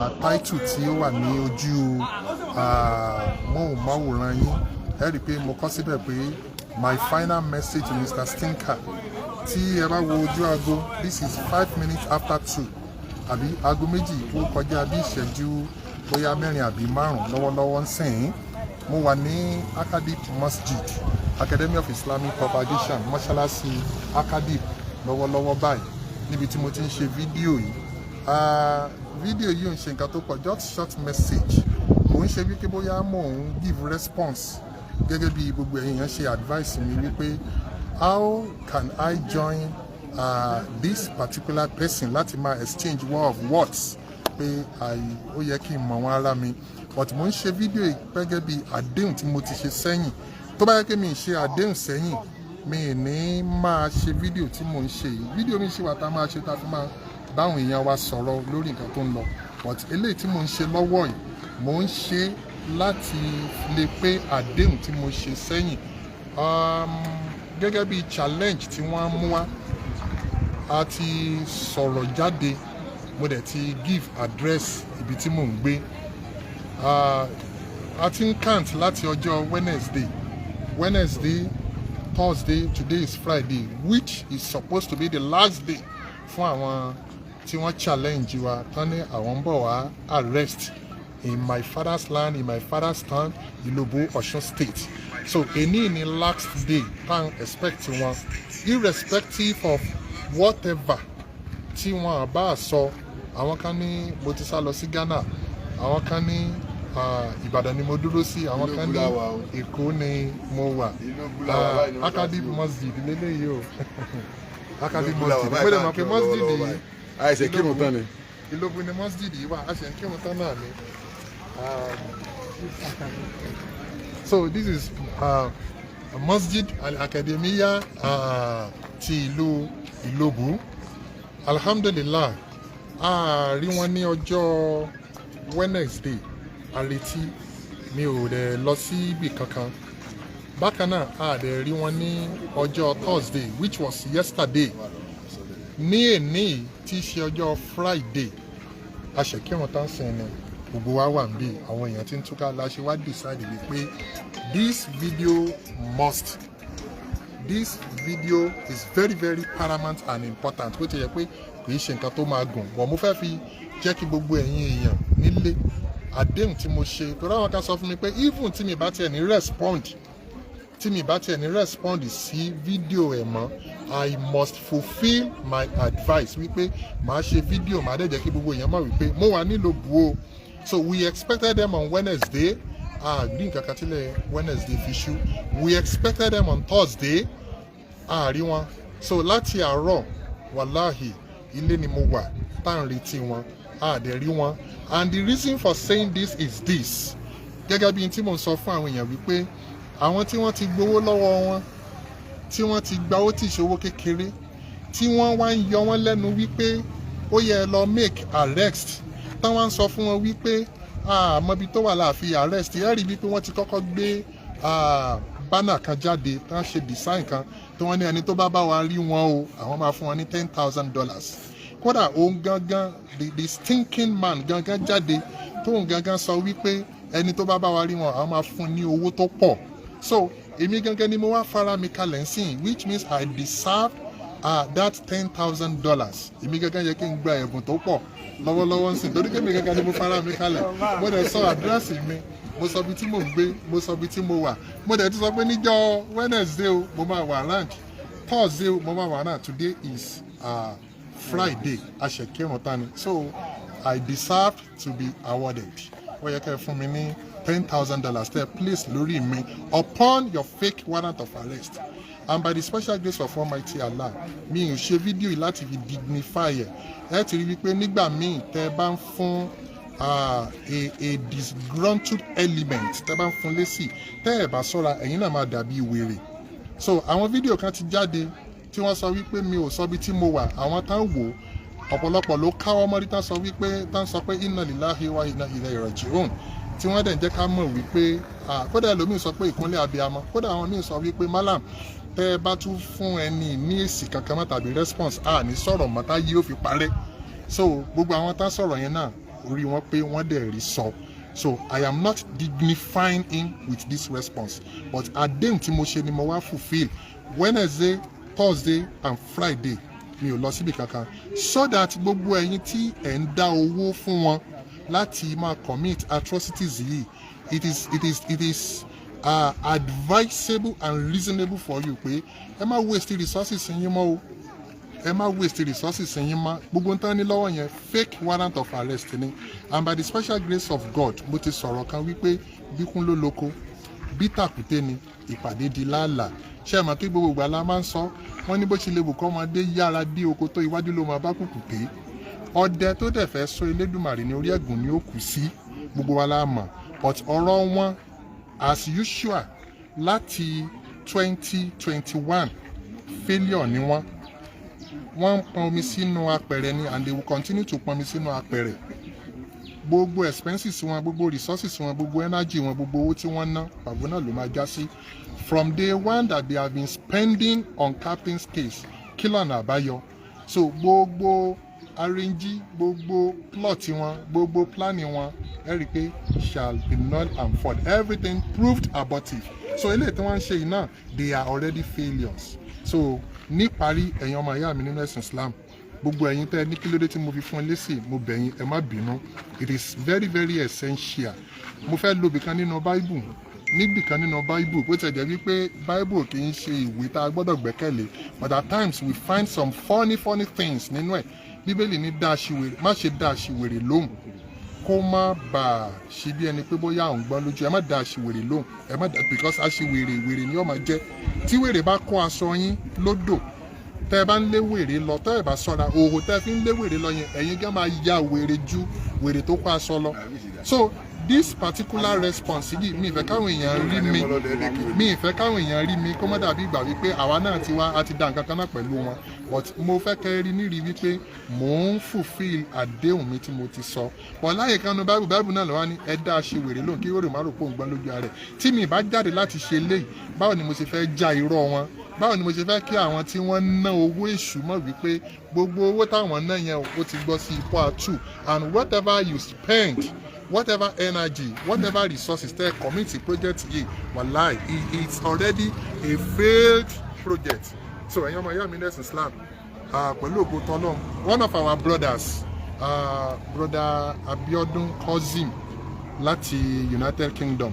Title tí ó wà ní ojú móhùnmáwòrán yín, ẹ rí i pé mo kọ síbẹ̀ pé "My final message to Mr. Stinker". Tí ẹ bá wo ojú aago, this is 2:05, àbí aago 2 ó kọjá bí ìṣẹ́jú bóyá 4 àbí 5 lọ́wọ́lọ́wọ́ ń sìn. Mo wà ní Akadip Masjid, Academy of Islamic Propagation, mọ́ṣáláṣí Akadip lọ́wọ́lọ́wọ́ báyìí, níbi tí mo ti ń ṣe fídíò yìí. Fídíò yìí ò ń ṣe nǹkan tó pọ̀, just short message. Kò ń ṣe wípé bóyá mò ń give response gẹ́gẹ́ bí gbogbo èèyàn ṣe advice mi wípé how can I join this particular person láti máa exchange war of words, pé ó yẹ kí n mọ̀ wọ́n ara mi. But mo ń ṣe fídíò yìí gẹ́gẹ́ bí àdéhùn tí mo ti ṣe sẹ́yìn. Tó bá yẹ kí mi ṣe àdéhùn sẹ́yìn, mi ní máa ṣe fídíò tí mo ń ṣe yìí. Fídíò mi ṣì wà tá a máa ṣe, tá a fi máa báwọn èèyàn wa sọ̀rọ̀ lórí nǹkan tó ń lọ, but eléyìí tí mo ń ṣe lọ́wọ́ yìí, mo ń ṣe láti lè pé àdéhùn tí mo ṣe sẹ́yìn, gẹ́gẹ́ bí challenge tí wọ́n mú wá. A ti sọ̀rọ̀ jáde, mo dẹ̀ ti give address ibi tí mò ń gbé. A ti ń count láti ọjọ́ Wednesday, Wednesday, Thursday, today is Friday, which is supposed to be the last day fún àwọn tí wọ́n challenge wa tán ní àwọn ń bọ̀ wá arrest in my father's land, in my father's town, Ìlobù, Ọ̀ṣun State. So èní ni last day tá ń expect wọn, irrespective of whatever tí wọn bá sọ. Àwọn kan ní mo ti sá lọ sí Ghana, àwọn kan ní Ìbàdàn ni mo dúró sí, àwọn kan ní Èkó ni mo wà. Akadip Masjid lélẹ́yìí o, Akadip Masjid. Mo lè mọ̀ pé masjid yìí Àìsè kírun tán ni. Ìlóbù ni masjid yìí wà. A ṣe ń kírun tán náà ni. So this is Masjid Al-Akademiya ti ìlú Ìlóbù. Alhamdulillah, a rí wọn ní ọjọ́ Wednesday, a retí, mi ò dẹ̀ lọ sí ibì kankan. Bákan náà, a dẹ̀ rí wọn ní ọjọ́ Thursday, which was yesterday. Ní èní tí í ṣe ọjọ́ Friday, a ṣe kírun tán sìn ni, gbogbo wa wà níbí, àwọn èèyàn tí ń túká la ṣe wá decide wípé this video is very, very paramount and important. Bó ti yẹ pé kì í ṣe nǹkan tó máa gùn, but mo fẹ́ fi jẹ́ kí gbogbo ẹ̀yin èèyàn nílé, àdéhùn tí mo ṣe, torí àwọn kan sọ fún mi pé even tí mi bá tiẹ̀ ní respond, tí mi bá tiẹ̀ ní respond sí fídíò ẹ̀ mọ́, I must fulfil my advice wípé màá ṣe fídíò, màá dẹ̀ jẹ́ kí gbogbo èèyàn mọ̀ wípé mo wà nílòbù o. So we expected them on Wednesday, a rí nǹkan kan tílẹ̀ Wednesday fi ṣú. We expected them on Thursday, a rí wọn. So láti àárọ̀, wàláhì, ilé ni mo wà tá à ń retí wọn, a dẹ̀ rí wọn. And the reason for saying this is this: gẹ́gẹ́ bí n tí mo ń sọ fún àwọn èèyàn wípé àwọn tí wọ́n ti gbowó lọ́wọ́ wọn, tí wọ́n ti gba owó tí ìṣòwò kékeré, tí wọ́n wá ń yọ wọ́n lẹ́nu wípé ó yẹ lọ make arrest, táwọn ń sọ fún wọn wípé àmọ́ ibi tó wà láàfin arrest. Ẹ rí wípé wọ́n ti kọ́kọ́ gbé banner kan jáde, tí wọ́n ṣe design kan, tí wọ́n ní ẹni tó bá bá wa rí wọn o, àwọn máa fún wọn ní $10,000. Kódà òun gangan, the stinking man gangan jáde, tóun gangan sọ wípé ẹni tó bá bá wa rí wọn, àwọn máa fún ní owó tó pọ̀. So èmi gangan ni mo wá fara mi kalẹ̀ ń which means I deserve that $10,000. Èmi gangan yẹ kí n gba ẹ̀bùn tó pọ̀ lọ́wọ́lọ́wọ́ ń sìn, torí kémi gangan ni mo fara mi kalẹ̀. Mo dẹ̀ sọ àdírẹ́sì mi, mo sọ ibi tí mò ń gbé, mo sọ ibi tí mo wà. Mo dẹ̀ tún sọ pé níjọ́ Wednesday o, mo máa wà around, Thursday o, mo máa wà around. Today is Friday, a ṣẹ̀ kírun tán ni. So I deserve to be awarded. Ó yẹ kẹ́ ẹ fún mi ní $10,000 tẹ́ place lórí mi upon your fake warrant of arrest. And by the special grace of Almighty Allah, mi ò ṣe fídíò yìí láti fi dignify ẹ. Ẹ ti rí wípé nígbà míì, tẹ́ bá ń fún a disgruntled element, tẹ́ bá ń fún lésì, tẹ́ ẹ bá ṣọ́ra, ẹ̀yin náà máa dàbí wèrè. So àwọn fídíò kan ti jáde tí wọ́n sọ wípé mi ò sọ bí tí mo wà. Àwọn tán wò, ọ̀pọ̀lọpọ̀ ló káwọ́ mọ́rí, tán sọ wípé, tán sọ pé inna lillahi wa inna ilayhi raji'un, tí wọ́n dẹ̀ ń jẹ́ ká mọ̀ wípé kódà ẹlòmíì sọ pé ìkúnlẹ̀ abiyamọ. Kódà àwọn míì sọ wípé, "Malam, tẹ́ ẹ bá tún fún ẹni ní èsì kankan mọ́ tàbí response, a ní sọ̀rọ̀ mọ́ tá yìí ó fi parẹ́." So gbogbo àwọn tán sọ̀rọ̀ yẹn náà Orí wọn pé wọ́n dẹ̀ rí sọ. So I am not dignifying him with this response, but àdéhùn tí mo ṣe ni mo wá fulfil. Wednesday, Thursday and Friday, mi ò lọ síbi kankan, so that gbogbo ẹ̀yin tí ẹ̀ ń dá owó fún wọn láti máa commit atrocities yìí, it is advisable and reasonable for you pé ẹ má waste resources yín mọ́ o. Ẹ má waste resources yín mọ́. Gbogbo nǹkan ní lọ́wọ́ yẹn, fake warrant of arrest ni. And by the special grace of God, mo ti sọ̀rọ̀ kan wípé bíkún ló lóko, bí tàkúté ni ìpàdé di láàlà. Ṣé ẹ mọ̀ kí gbogbo ìgbà la máa ń sọ wọ́n ní bó ṣe lè wù kọ́ ọmọdé yára dé oko tó, iwájú ló máa bá kùkùté. Ọdẹ tó dẹ̀ fẹ́ sọ Elédùmarè ní orí ẹ̀gùn ni ó kù sí. Gbogbo wa la mọ̀. But ọ̀rọ̀ wọn, as usual, láti 2021, failure ni wọ́n. Wọ́n ń pọn omi sínú apẹ̀rẹ̀ ni, and they will continue to pọn omi sínú apẹ̀rẹ̀. Gbogbo expenses wọn, gbogbo resources wọn, gbogbo energy wọn, gbogbo owó tí wọ́n ná, pàbó náà ló máa já sí. From day one that they have been spending on captain's case, kí lọ́nà àbáyọ? So gbogbo arrange, gbogbo plot wọn, gbogbo planning wọn, ẹ rí i pé shall be null and void. Everything proved abortive. So eléyìí tí wọ́n ń ṣe yìí náà, they are already failures. So níparí, ẹ̀yin ọmọ ìyá mi nínú ẹ̀sìn Islam, gbogbo ẹ̀yin tẹ́ ẹ ní kí ló dé tí mo fi fún ẹ lésì, mo bẹ̀ yín, ẹ má bínú. It is very, very essential. Mo fẹ́ lo ibìkan nínú Bible, níbìkan nínú Bible, bó ti jẹ́ wípé Bible kì í ṣe ìwé tá a gbọ́dọ̀ gbẹ́kẹ̀lé, but at times we find some funny, funny things nínú ẹ̀. Bíbélì ní dá aṣiwèrè, má ṣe dá aṣiwèrè lóhùn, kó má bàa ṣe bí ẹni pé bóyá òun gbọ́n lójú. Ẹ má dá aṣiwèrè lóhùn, ẹ má dá, because aṣiwèrè, wèrè ni ó máa jẹ́. Tí wèrè bá kó aṣọ yín lódò, tẹ́ ẹ bá ń lé wèrè lọ, tẹ́ ẹ bá ṣọ́ra, òhò tẹ́ ẹ fi ń lé wèrè lọ yẹn, ẹ̀yin gan máa ya wèrè ju wèrè tó kó aṣọ lọ. So this particular response yìí, mi ìfẹ́ káwọn èèyàn rí mi, mi ìfẹ́ káwọn èèyàn rí mi kó má dàbí ìgbà wípé àwa náà ti wá a ti da nǹkan kan náà pẹ̀lú wọn, but mo fẹ́ kẹ́ rí nírí wípé mò ń fulfil àdéhùn mi tí mo ti sọ. But láyé kan nu Bible, Bible náà lọ́wọ́ ní ẹ dá a ṣe wèrè lóhùn, kí wèrè má rò pé òun gbọ́n lójú ara rẹ̀. Tí mi bá jáde láti ṣe léyìí, báwo ni mo ṣe fẹ́ já irọ́ wọn? Báwo ni mo ṣe fẹ́ kí àwọn tí wọ́n ná owó èṣù mọ̀ wípé gbogbo owó táwọn ná yẹn, ó ti gbọ́ sí ipò àtù? And whatever you spend, whatever energy, whatever resources tẹ́ commit to project yìí, wàláì, it's already a failed project. So ẹ̀yin ọmọ ìyá mi nẹ́sìn Islam, pẹ̀lú ògo tọ́lọ́m, one of our brothers, Brother Abiodun Kozim láti United Kingdom,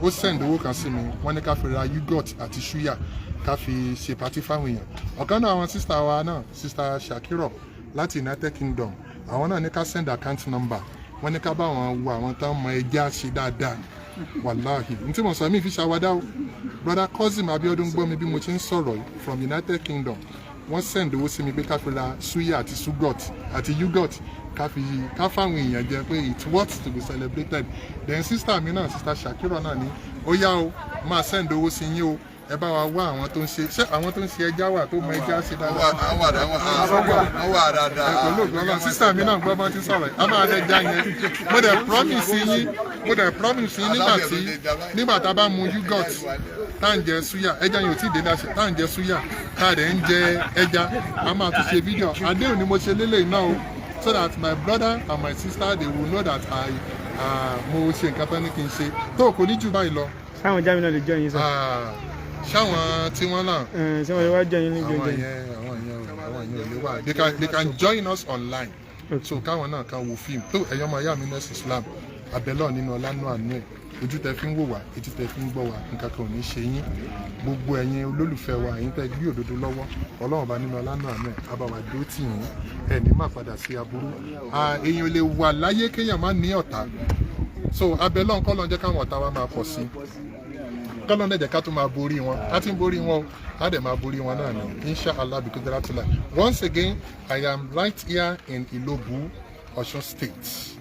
ó send owó kan sí mi. Wọ́n ní ká fi ra yogurt àti suya, ká fi ṣe party fáwọn èèyàn. Ọ̀kan náà àwọn sister wa náà, Sister Shakiro láti United Kingdom, àwọn náà ní ká send account number. Wọ́n ní ká bá wọn wo àwọn tán mọ ẹja ṣe dáadáa. Wàláhì, n tí mo sọ mí fi ṣàwádà o. Brother Cousin Abiodun gbọ́ mi bí mo ti ń sọ̀rọ̀ yìí from United Kingdom. Wọ́n send owó sí mi pé ká fi ra suya àti sugot àti yogurt, ká fi ká fáwọn èèyàn jẹ, pé it's worth to be celebrated. Then sister mi náà, Sister Shakira náà, ní ó yá o, máa send owó sí yín o, ẹ bá wa wá àwọn tó ń ṣe, ṣé àwọn tó ń ṣe ẹja wà, tó mọ ẹja ṣe dáadáa. Wọ́n wà dáadáa. Pẹ̀lú ògùn Ọlọ́run, sister mi náà gbọ́ bọ́n ti sọ̀rọ̀ yìí. A máa dẹ já yẹn. Mo dẹ̀ promise yín, mo dẹ̀ promise yín, nígbà tá a bá mu yogurt, tá à ń jẹ suya, ẹja yẹn ò tí ì dé láṣẹ, tá à ń jẹ suya, tá a dẹ̀ ń jẹ ẹja, a máa tún ṣe fídíò. Àdéhùn ni mo ṣe lélẹ̀ náà o, so that my brother and my sister, they will know that I mo ṣe nǹkan tán ní kí n ṣe. Tó kò ní jù báyìí lọ. Sáwọn jámi náà lè jọ yín sọ. Ah, ṣáwọn tí wọ́n náà. Ṣé wọn lè wá jọ yín ní Àwọn gbẹngàn? yẹn, àwọn yẹn ò lè wá. They can join us online, so káwọn náà kan wo fíìmù tó. Ẹ̀yọ́ ọmọ ìyá mi nurse Islam, abẹ́lọ́ nínú ọlánú àánú ẹ̀, ojú tẹ fi ń wò wá, etí tẹ fi ń gbọ́ wá, nǹkan kan ò ní ṣe yín. Gbogbo ẹ̀yin olólùfẹ́ wa, ẹ̀yin tẹ gbé òdodo lọ́wọ́, Ọlọ́run bá nínú ọlánú àánú ẹ̀ abáwá dó tì yín, ẹ̀ ní má padà sí aburú. Ah, èèyàn lè wà láyé kéèyàn má ní ọ̀tá. So abẹ́lọ́ nǹkan lọ́n jẹ́ káwọn ọ̀tá wa máa pọ̀ sí, kọ́lọ́n dẹ̀ jẹ́ ká tún máa borí wọn. Á ti ń borí wọn o, á dẹ̀ máa borí wọn náà ni, inshallah bi qudratillah. Once again, I am right here in Ilobu, Ọ̀ṣun State.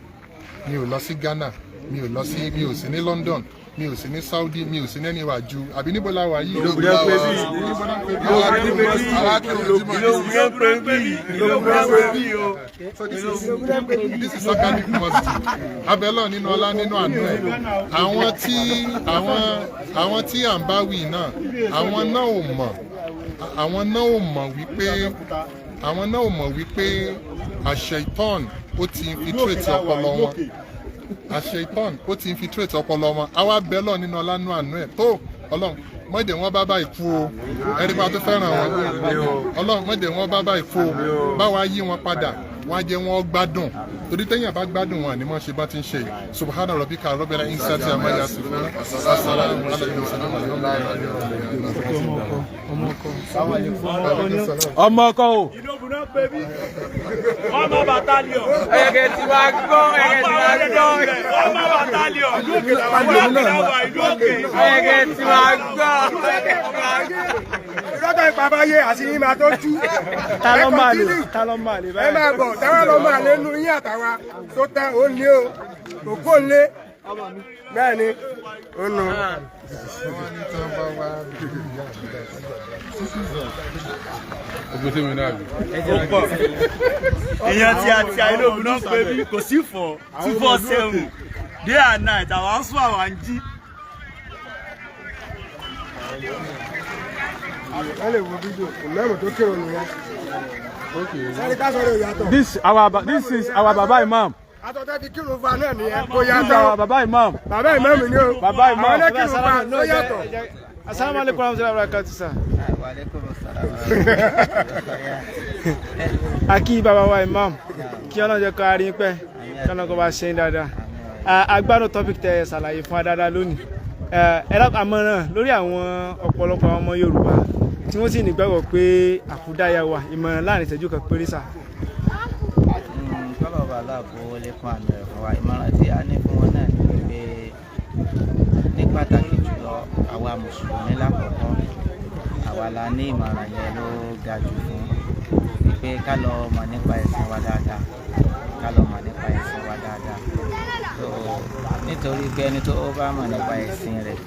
Mi ò lọ sí Ghana, mi ò lọ sí, mi ò sí ní London, mi ò sí ní Saudi, mi ò sí ní anywhere ju àbí níbo la wà yìí? Ìlóbù la wà. Níbo la pè bí? So this is Academic Masjid. Abẹ́lọ́ nínú ọlá nínú àánú ẹ̀. Àwọn tí à ń bá wí náà, àwọn náà ò mọ̀ wípé àṣẹ ìtọ́n ó ti infiltrate ọpọlọ wọn. Àṣetán ó ti infiltrate ọpọlọ wọn. Àwa bẹ́ẹ̀ lọ nínú ọlánú àánú ẹ̀ tó. Ọlọ́run mọ̀jẹ̀ wọn bá báyìí kú o. Ẹ̀rí pa tó fẹ́ràn wọn. Ọlọ́run mọ̀jẹ̀ wọn bá báyìí kú o. Báwa yí wọn padà, wọ́n á jẹ́ wọn gbádùn, torí téèyàn bá gbádùn wọn ni wọ́n ṣe bá ti ń ṣe. Subhana rabbika rabbil izzati amma yasifun, assalamu alaykum wa Ọmọ ọkọ, ọmọ ọkọ. Ọmọ ọkọ o. Ọmọ battalion. Ẹ̀kẹ́ tí wàá gbọ́, ẹ̀kẹ́ tí wàá gbọ́. Ọmọ battalion. Ìlú òkè làwọn, ìlú òkè. Ẹ̀kẹ́ tí wàá gbọ́. Ìrọ́tọ̀ ìpàbáyé àṣírí máa tó tú. Ta ló máa lè Ẹ continue. Ta ló máa lè Ẹ báyìí? máa bọ̀ táwa lọ máa lé nu yín àtàwa tó tán ó ní o òkú òǹlé bẹ́ẹ̀ ni ó nu. Ogun tí mi náà bí. Èèyàn tí a ti àìlóògùn náà pé bí kò sí fọ́ 247 day and night, àwọn ń sún, àwọn ń jí. Wọ́n lè wo fídíò ìmọ̀ọ́mù tó kírun nìyẹn. Sáré ká sọ̀rọ̀ ìyàtọ̀. This is our baba imam. Àtọ̀tẹ́ ti kírun fa náà nìyẹn kó This is yàtọ̀. our baba imam. Bàbá ìmọ̀ọ́mù ni o. Bàbá imam. Àwọn náà kírun fa tó yàtọ̀. Asalaamu alaykum wa rahmatulahi wa barakatuh, sir. A kí bàbá wa imam, kí Ọlọ́run jẹ́ ká rí pẹ́, kí Ọlọ́run kó bá ṣe ń dáadáa. Agbádùn topic tẹ ṣàlàyé fún wa dáadáa lónìí. Ẹ dákun, àmọ̀ràn lórí àwọn ọ̀pọ̀lọpọ̀ àwọn ọmọ Yorùbá tí wọ́n sì nígbàgbọ́ pé àkúdàáyà wà, ìmọ̀ràn láàrin ìṣẹ́jú kan péré, sà. Kọ́lọ̀ bá aláàbò lékún àmì rẹ̀ fún wa. Ìmọ̀ràn tí a ní fún wọn náà ni wípé ní pàtàkì jùlọ, àwa mùsùlùmí lákọ̀ọ́kọ́, àwa la ní ìmọ̀ràn yẹn ló ga jù fún, wípé ká lọ mọ̀ nípa ẹ̀sìn wa dáadáa, ká lọ mọ̀ nípa ẹ̀sìn wa dáadáa. So, nítorí pé ẹni tó bá mọ̀ nípa ẹ̀sìn rẹ̀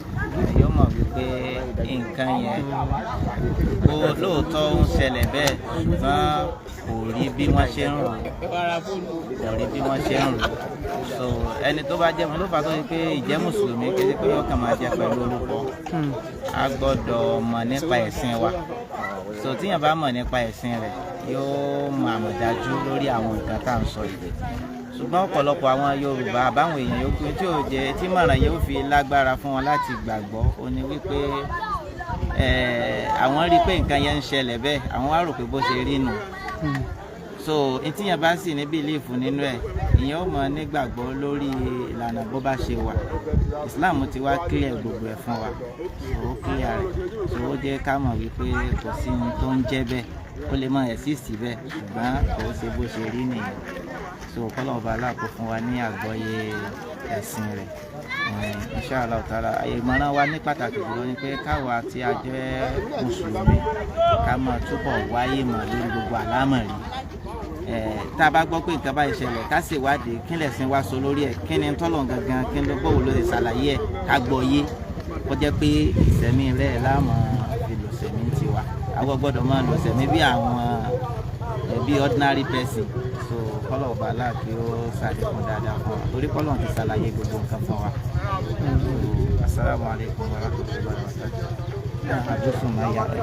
yóò mọ̀ wípé nǹkan yẹn ó lóòótọ́ ń ṣẹlẹ̀ bẹ́ẹ̀, ṣùgbọ́n kò rí bí wọ́n ṣe ń rò, kò rí bí wọ́n ṣe ń rò. So ẹni tó bá jẹ́ ló fà á tó ṣe pé ìjẹ́ mùsùlùmí kéde pé yóò kàn máa jẹ́ pẹ̀lú orúkọ, a gbọ́dọ̀ mọ̀ nípa ẹ̀sìn wa. So tíyàn bá mọ̀ nípa ẹ̀sìn rẹ̀, yóò mọ àmọ̀dájú lórí àwọn nǹkan tá à ń sọ yìí. Ṣùgbọ́n ọ̀pọ̀lọpọ̀ àwọn Yorùbá àbáwọn èèyàn yòókù tí ò jẹ́ tí mọ̀ràn yóò fi lágbára fún wọn láti gbàgbọ́ ó ní wípé àwọn rí i pé nǹkan yẹn ń ṣẹlẹ̀ bẹ́ẹ̀, àwọn wá rò pé bó ṣe rí nù. So ntíyàn bá sì ní belief nínú ẹ̀, ìyẹn ó mọ nígbàgbọ́ lórí ìlànà bó bá ṣe wà. Islam ti wá clear gbogbo ẹ̀ fún wa. So ó clear rẹ̀, so ó jẹ́ ká mọ̀ wípé kò sí ohun tó ń jẹ́ bẹ́ẹ̀. Ó lè mọ exist bẹ́ẹ̀, ṣùgbọ́n kò ṣe bó ṣe rí nìyẹn. So kọ́lọ̀ ọba aláàkó fún wa ní àgbọ́yé ẹ̀sìn rẹ̀, inshallah ta'ala. Ìmọ̀ràn wa ní pàtàkì jùlọ ni pé káwa tí a jẹ́ mùsùlùmí ká máa túbọ̀ wáyé mọ̀ lórí gbogbo àlámọ̀rí. Tá a bá gbọ́ pé nǹkan báyìí ṣẹlẹ̀, ká ṣèwádìí kí lẹ̀sìn wa sọ lórí ẹ̀, kí ni tọ́lọ̀ gangan, kí ló bọ́wọ́ ló lè ṣàlàyé ẹ̀, ká gbọ́ yé, kó jẹ́ pé ìsẹ̀mí rẹ̀ láàmú fi lò sẹ̀mí tiwa. Àwọn gbọ́dọ̀ máa lò sẹ̀mí bí àwọn bí ordinary person. So kọ́lọ̀ ọba aláàkí ó ṣàlékún dáadáa fún wa, torí kọ́lọ̀ ti ṣàlàyé gbogbo nǹkan fún wa. So asalaamu alaykum wa rahmatulahi wa barakatuh. Àdúsùn máa yà ẹ̀.